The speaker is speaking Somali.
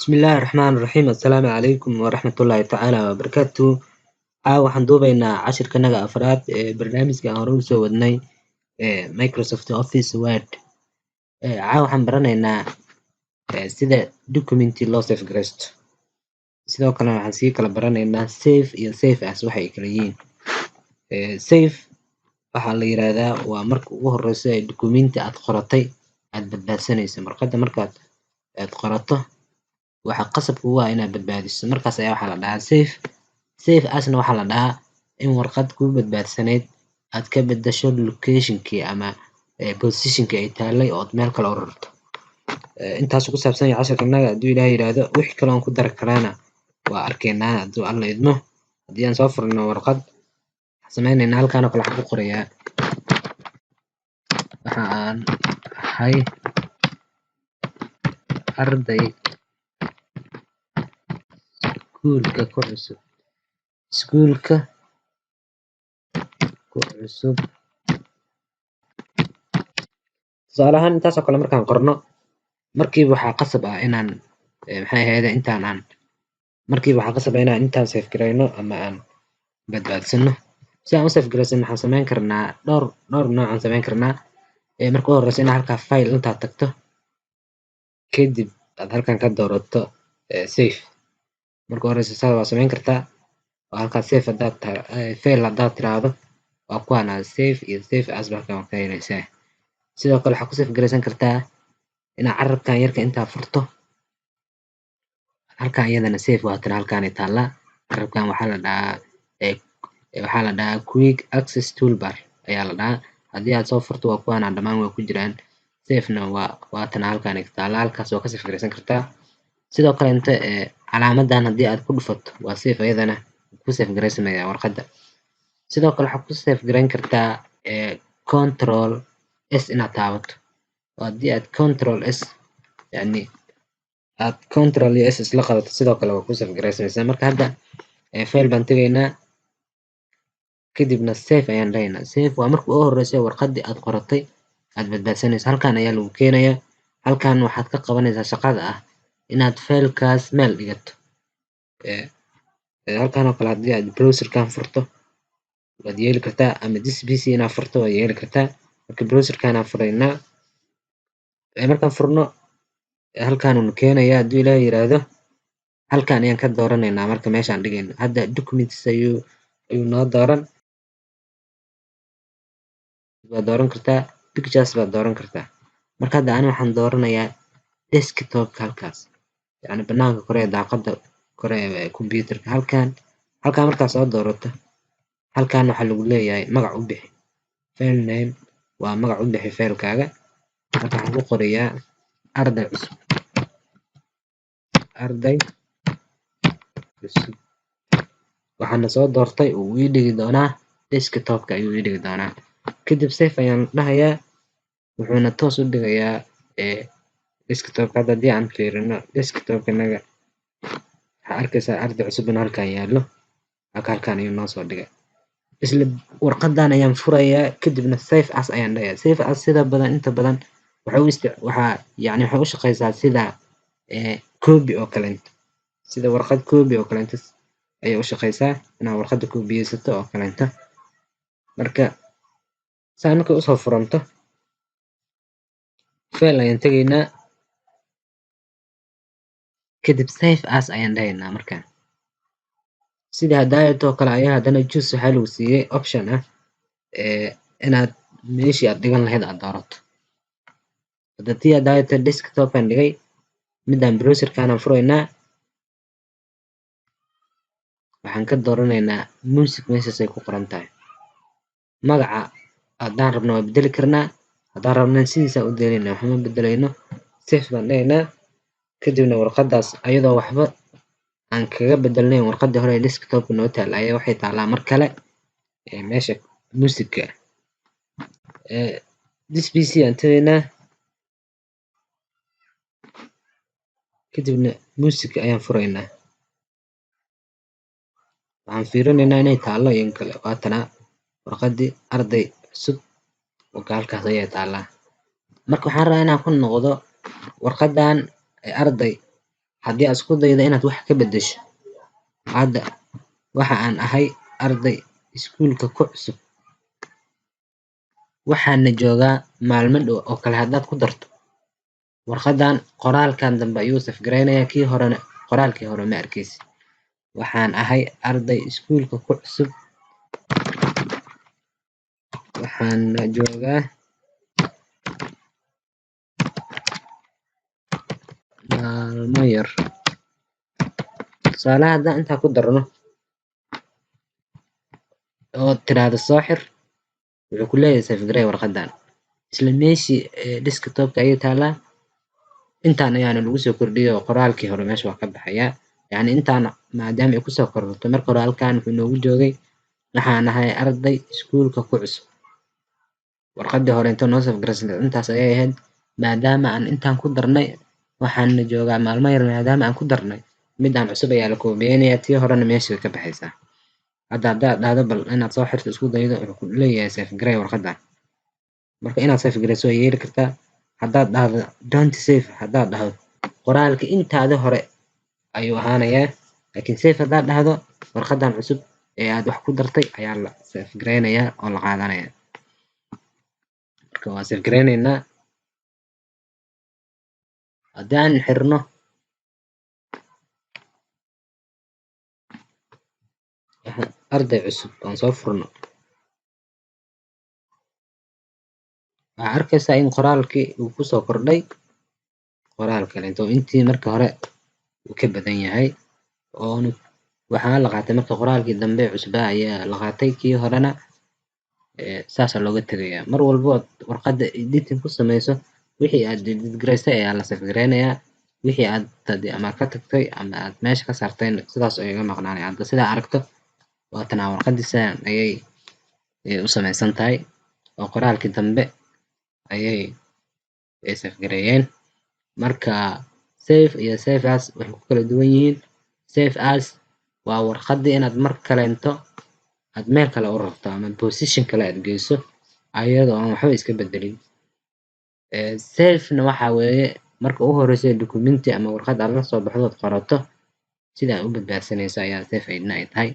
Bismillahi Raxmaani Raxiim. Assalaamu calaykum waraxmatullaahi tacaala wabarakaatuh. Caawa waxaan duubaynaa cashirkanaga afraad ee barnaamijka aan hore usoo wadnay ee Microsoft Office Word. Caawa waxaan baranaynaa sida documenti loo save garaysto. Sidoo kale waxaan sii kala baranaynaa save iyo save as waxay kala yihiin. Save waxaa la yiraahdaa waa marka ugu horeyso ee documenti aad qoratay aad badbaadsanayso. Warqadda markaad aad qorato, waxaa qasab kugu ah inaad badbaadiso. Markaas ayaa waxaa la dhahaa save. Save asna waxaa la dhahaa in warqad kuu badbaadsaneyd aad ka bedesho locationkii ama positionkii ay taalay ood meel kale u rarto. Intaas ku saabsan yahay cashirkanaga hadduu Ilaahay yiraahdo. Wixii kale oon ku dari karaana waa arkaynaa hadduu Alla idmo. Haddii aan soo furno warqad, waxaan sameynaynaa halkaan oo kale waxaan ku qorayaa "Waxa aan ahay arday iskuulka ku cusub, iskuulka ku cusub." Tusaale ahaan, intaas oo kale markaan qorno, markiiba waxaa qasab ah inaan, maxay ahayd, intaan aan markiiba waxaa qasab ah inaan intaan save garayno ama aan badbaadsano. Si aan u save garaysano, waxaan sameyn karnaa dhowr nooc aan sameyn karnaa. Marka u horeyso, inaad halkaa file intaad tagto, kadib aad halkan ka doorato save. Marka u horeyso saa waa sameyn kartaa oo halkaa save hadaad file hadaad tiraahdo, waa kuwaana save iyo save as halkan waa ka heleysaa. Sidoo kale waxaad ku save garaysan kartaa inaad carabkan yarka intaa furto halkan. Iyadana save waatan halkaan ay taallaa. Carabkan waxaa la dhahaa quick access toolbar ayaa la dhahaa. Haddii aad soo furto, waa kuwaana, dhammaan waa ku jiraan. Savena waa waatana halkaan ay taallaa, halkaas waa ka save garaysan kartaa. Sidoo kale inta calaamadan haddii aad ku dhufato, waa save, ayadana ku save garaysamaya warqadda. Sidoo kale waxaad ku save garayn kartaa Control S inaad taabato, oo haddii aad Control S, yacni aad Control iyo S isla qabato, sidoo kale waa ku save garaysamaysaa. Marka hadda file baan tegaynaa, kadibna save ayaan dhahaynaa. Save waa marka ugu horeysa warqaddii aad qoratay aad badbaadsanayso. Halkan ayaa lagu keenayaa. Halkan waxaad ka qabanaysaa shaqada ah inaad faylkaas meel dhigato. Halkan oo kale haddii aad browserkan furto waad yeeli kartaa, ama this PC inaad furto waad yeeli kartaa. Marka browserkan aan furaynaa. Markaan furno, halkaan uu keenayaa hadduu Ilaahay yiraahdo. Halkan ayaan ka dooranaynaa marka meeshaan dhigayno. Hadda documents ayuu noo dooran. Waad dooran kartaa, pictures baad dooran kartaa. Marka hadda ani waxaan dooranayaa desktopka halkaas, yacni banaanka kore ee daaqada kore ee computerka halkan. Halkan markaad soo doorato, halkan waxaa lagu leeyahay magac u bixi. File name waa magac u bixi faylkaaga. Marka waxaan ku qorayaa arday cusub, arday cusub. Waxaana soo doortay uu ii dhigi doonaa desktopka ayuu ii dhigi doonaa. Kadib save ayaan dhahayaa, wuxuuna toos u dhigayaa desktopka. Hadda haddii aan fiirino desktopkanaga, waxaa arkaysaa arday cusub inuu halkan yaallo. Halkan ayuu noo soo dhigay. Isla warqadan ayaan furayaa, kadibna save as ayaan dhahayaa. Save as sida badan, inta badan waxay u isti waxaa yacni waxay u shaqeysaa sida copy oo kaleento, sida warqad copy oo kaleento ayay u shaqeysaa, inaad warqadda koobiyeysato oo kaleento. Marka saa markay usoo furanto, file ayaan tegaynaa, kadib save as ayaan dhahaynaa. Markaan sida hadaayato oo kale ayaa haddana choose waxaa lagu siiyey option ah inaad meeshii aad dhigan lahayd aad doorato. Hadda tii hadaayato desktop aan dhigay, midaan browserkaan aan furaynaa. Waxaan ka dooranaynaa music, meeshaas ay ku qoran tahay. Magaca haddaan rabno waa bedeli karnaa, haddaan rabno sidiisa u daynayna, waxba ma bedelayno. Save baan dhahaynaa. Kadibna warqadaas ayadoo waxba aan kaga bedelnayn warqadii hore ee desktopka noo taal ayaa waxay taalaa mar kale meesha music-ka. This PC aan tegaynaa, kadibna music ayaan furaynaa. Waxaan fiirinaynaa inay taallo iyo in kale. Waatana warqadii arday cusub oo halkaas ayay taalaa. Marka waxaan rabaa inaan ku noqdo warqadan arday Haddii aad isku daydo inaad wax ka bedesho, hadda waxa aan ahay arday iskuulka ku cusub, waxaana joogaa maalmo dhow oo kale, haddaad ku darto warqadan, qoraalkan dambe ayuu save gareynayaa, kii horena, qoraalkii hore ma arkeysid. Waxaan ahay arday iskuulka ku cusub, waxaana joogaa maalmo yar. Tusaalaha haddaan intaa ku darno oo tiraahdo soo xir, wuxuu ku leeyahay save garey warqadan. Isla meeshii desktopka ayay taalaa. Intaan ayaana lagu soo kordhiyay oo qoraalkii hore meesha waa ka baxayaa. Yacni intaan maadaama ay kusoo korortay, marka hore halkan wuxuu noogu joogay waxaan ahay arday iskuulka ku cusub. Warqadii hore inta noo save garaysatay intaas ayay ahayd. Maadaama aan intaan ku darnay, waxaana joogaa maalmo yar, maadaama aan ku darnay midaan cusub ayaa la koobiyeynayaa, tii horena meesha way ka baxaysaa. Hadda haddaad dhahdo bal inaad soo xirto isku daydo, wuxuu ku leeyahay save garey warqadan. Marka inaad save gareyso waa yeeli kartaa. Haddaad dhahdo don't save, haddaad dhahdo qoraalka intaada hore ayuu ahaanayaa, laakiin save haddaad dhahdo, warqadan cusub ee aad wax ku dartay ayaa la save gareynayaa oo la qaadanayaa. Marka waa save gareyneynaa. Haddaan xirno, arday cusub aan soo furno, waxaa arkaysaa in qoraalkii uu kusoo kordhay qoraal kaleeto intii marka hore uu ka badan yahay, oon waxaa la qaatay. Marka qoraalkii dambe cusbaa ayaa la qaatay, kii horena saasaa looga tegayaa. Mar walbo ood warqadda editing ku sameyso, wixii aad edit garaysay ayaa la save gareynayaa, wixii aad ama ka tagtay ama aad meesha ka saartayna sidaas ayay uga maqnaanaya. Hadda sidaa aragto, waatanaa warqaddii, sidan ayay u sameysan tahay oo qoraalkii dambe ayay ay save gareeyeen. Marka save iyo save as waxay ku kala duwan yihiin: save as waa warqaddii inaad mar kaleento aad meel kale u rarto ama position kale aad geyso ayadoo aan waxba iska bedelin. Save-na waxaa weeye marka ugu horeyso documenti ama warqad aad la soo baxdo ood qorato, sida aad u badbaadsanayso ayaa save aydna ay tahay.